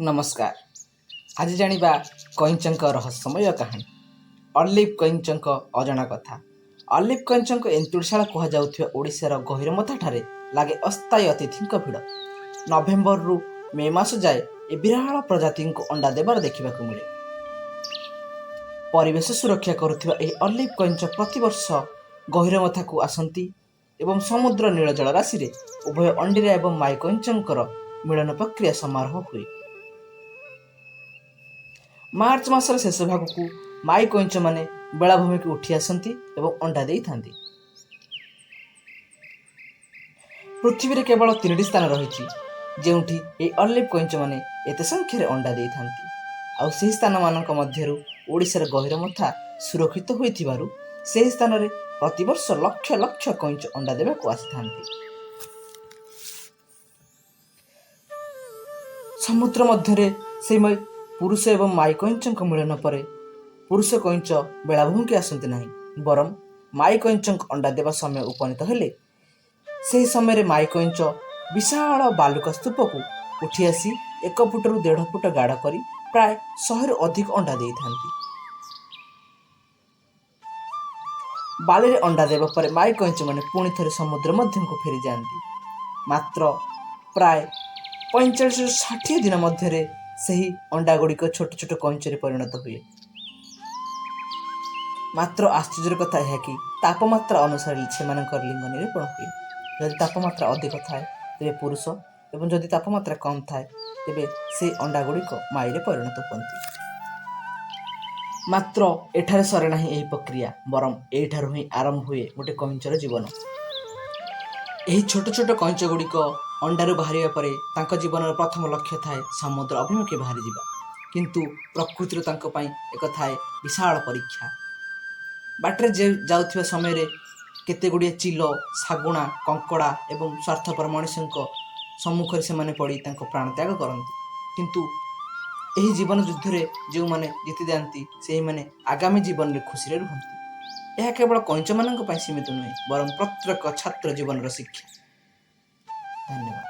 ନମସ୍କାର। ଆଜି ଜାଣିବା କଇଁଚଙ୍କ ରହସ୍ୟମୟ କାହାଣୀ, ଅଲିଭ୍ କଇଁଚଙ୍କ ଅଜଣା କଥା। ଅଲିଭ୍ କଇଁଚଙ୍କ ଏନ୍ତୁଡ଼ିଶାଳ କୁହାଯାଉଥିବା ଓଡ଼ିଶାର ଗହୀରମଥାଠାରେ ଲାଗେ ଅସ୍ଥାୟୀ ଅତିଥିଙ୍କ ଭିଡ଼। ନଭେମ୍ବରରୁ ମେ ମାସ ଯାଏ ଏ ବିରଳ ପ୍ରଜାତିଙ୍କୁ ଅଣ୍ଡା ଦେବାର ଦେଖିବାକୁ ମିଳେ। ପରିବେଶ ସୁରକ୍ଷା କରୁଥିବା ଏହି ଅଲିଭ୍ କଇଁଚ ପ୍ରତିବର୍ଷ ଗହୀରମଥାକୁ ଆସନ୍ତି ଏବଂ ସମୁଦ୍ର ନୀଳ ଜଳରାଶିରେ ଉଭୟ ଅଣ୍ଡିରା ଏବଂ ମାଇ କଇଁଚଙ୍କର ମିଳନ ପ୍ରକ୍ରିୟା ସମାରୋହ ହୁଏ। ମାର୍ଚ୍ଚ ମାସର ଶେଷ ଭାଗକୁ ମାଇ କଇଁଚମାନେ ବେଳାଭୂମିକୁ ଉଠି ଆସନ୍ତି ଏବଂ ଅଣ୍ଡା ଦେଇଥାନ୍ତି। ପୃଥିବୀରେ କେବଳ ତିନିଟି ସ୍ଥାନ ରହିଛି, ଯେଉଁଠି ଏହି ଅଲିଭ୍ କଇଁଚମାନେ ଏତେ ସଂଖ୍ୟାରେ ଅଣ୍ଡା ଦେଇଥାନ୍ତି। ଆଉ ସେହି ସ୍ଥାନମାନଙ୍କ ମଧ୍ୟରୁ ଓଡ଼ିଶାର ଗହୀରମଥା ସୁରକ୍ଷିତ ହୋଇଥିବାରୁ ସେହି ସ୍ଥାନରେ ପ୍ରତିବର୍ଷ ଲକ୍ଷ ଲକ୍ଷ କଇଁଚ ଅଣ୍ଡା ଦେବାକୁ ଆସିଥାନ୍ତି। ସମୁଦ୍ର ମଧ୍ୟରେ ସେହି ପୁରୁଷ ଏବଂ ମାଇ କଇଁଚଙ୍କ ମିଳନ ପରେ ପୁରୁଷ କଇଁଚ ବେଳାଭୂମିକୁ ଆସନ୍ତି ନାହିଁ, ବରଂ ମାଇ କଇଁଚଙ୍କ ଅଣ୍ଡା ଦେବା ସମୟ ଉପନୀତ ହେଲେ ସେହି ସମୟରେ ମାଇ କଇଁଚ ବିଶାଳ ବାଲୁକା ସ୍ତୂପକୁ ଉଠି ଆସି 1 ଫୁଟରୁ 1.5 ଫୁଟ ଗାଢ଼ କରି ପ୍ରାୟ 100ରୁ ଅଧିକ ଅଣ୍ଡା ଦେଇଥାନ୍ତି। ବାଲିରେ ଅଣ୍ଡା ଦେବା ପରେ ମାଇ କଇଁଚମାନେ ପୁଣି ଥରେ ସମୁଦ୍ର ମଧ୍ୟକୁ ଫେରିଯାଆନ୍ତି। ମାତ୍ର ପ୍ରାୟ 45ରୁ 60 ଦିନ ମଧ୍ୟରେ ସେହି ଅଣ୍ଡାଗୁଡ଼ିକ ଛୋଟ ଛୋଟ କଇଁଚରେ ପରିଣତ ହୁଏ। ମାତ୍ର ଆଶ୍ଚର୍ଯ୍ୟର କଥା ଏହା କି ତାପମାତ୍ରା ଅନୁସାରେ ସେମାନଙ୍କର ଲିଙ୍ଗ ନିରୂପଣ ହୁଏ। ଯଦି ତାପମାତ୍ରା ଅଧିକ ଥାଏ ତେବେ ପୁରୁଷ ଏବଂ ଯଦି ତାପମାତ୍ରା କମ୍ ଥାଏ ତେବେ ସେହି ଅଣ୍ଡାଗୁଡ଼ିକ ମାଇରେ ପରିଣତ ହୁଅନ୍ତି। ମାତ୍ର ଏଠାରେ ସରେ ନାହିଁ ଏହି ପ୍ରକ୍ରିୟା, ବରଂ ଏଇଠାରୁ ହିଁ ଆରମ୍ଭ ହୁଏ ଗୋଟେ କଇଁଚର ଜୀବନ। ଏହି ଛୋଟ ଛୋଟ କଇଁଚଗୁଡ଼ିକ ଅଣ୍ଡାରୁ ବାହାରିବା ପରେ ତାଙ୍କ ଜୀବନର ପ୍ରଥମ ଲକ୍ଷ୍ୟ ଥାଏ ସମୁଦ୍ର ଅଭିମୁଖେ ବାହାରିଯିବା। କିନ୍ତୁ ପ୍ରକୃତିର ତାଙ୍କ ପାଇଁ ଏକ ଥାଏ ବିଶାଳ ପରୀକ୍ଷା। ବାଟରେ ଯାଉଥିବା ସମୟରେ କେତେ ଗୁଡ଼ିଏ ଚିଲ, ଶାଗୁଣା, କଙ୍କଡ଼ା ଏବଂ ସ୍ୱାର୍ଥପର ମଣିଷଙ୍କ ସମ୍ମୁଖରେ ସେମାନେ ପଡ଼ି ତାଙ୍କ ପ୍ରାଣତ୍ୟାଗ କରନ୍ତି। କିନ୍ତୁ ଏହି ଜୀବନ ଯୁଦ୍ଧରେ ଯେଉଁମାନେ ଜିତିଯାଆନ୍ତି, ସେହିମାନେ ଆଗାମୀ ଜୀବନରେ ଖୁସିରେ ରୁହନ୍ତି। ଏହା କେବଳ କଇଁଚମାନଙ୍କ ପାଇଁ ସୀମିତ ନୁହେଁ, ବରଂ ପ୍ରତ୍ୟେକ ଛାତ୍ର ଜୀବନର ଶିକ୍ଷା। ଧନ୍ୟବାଦ।